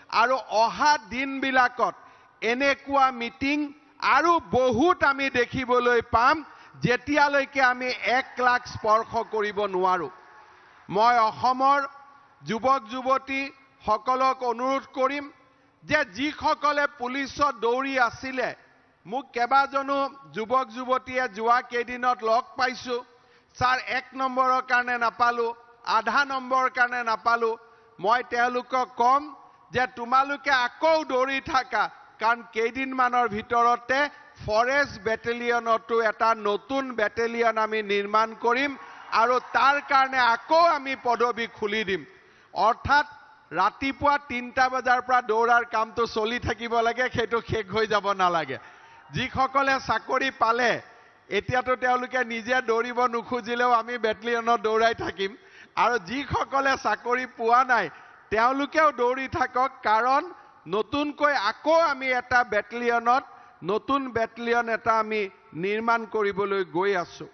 আৰু অহা দিনবিলাকত এনেকুৱা মিটিং আৰু বহুত আমি দেখিবলৈ পাম, যেতিয়ালৈকে আমি 1 লাখ স্পৰ্শ কৰিব নোৱাৰোঁ। মই অসমৰ যুৱক যুৱতীসকলক অনুৰোধ কৰিম যে যিসকলে পুলিচত দৌৰি আছিলে, মোক কেইবাজনো যুৱক যুৱতীয়ে যোৱা কেইদিনত লগ পাইছোঁ, ছাৰ 1 নম্বৰৰ কাৰণে নাপালোঁ, আধা নম্বৰৰ কাৰণে নাপালোঁ। মই তেওঁলোকক ক'ম যে তোমালোকে আকৌ দৌৰি থাকা, কাৰণ কেইদিনমানৰ ভিতৰতে ফৰেষ্ট বেটেলিয়নতো এটা নতুন বেটেলিয়ন আমি নিৰ্মাণ কৰিম আৰু তাৰ কাৰণে আকৌ আমি পদবী খুলি দিম। অৰ্থাৎ ৰাতিপুৱা 3টা বজাৰ পৰা দৌৰাৰ কামটো চলি থাকিব লাগে, সেইটো শেষ হৈ যাব নালাগে। যিসকলে চাকৰি পালে, এতিয়াতো তেওঁলোকে নিজে দৌৰিব নোখোজিলেও আমি বেটেলিয়নত দৌৰাই থাকিম, আৰু যিসকলে চাকৰি পোৱা নাই তেওঁলোকেও দৌৰি থাকক, কাৰণ নতুনকৈ আকৌ আমি এটা বেটেলিয়নত নতুন বেটেলিয়ন এটা আমি নিৰ্মাণ কৰিবলৈ গৈ আছো।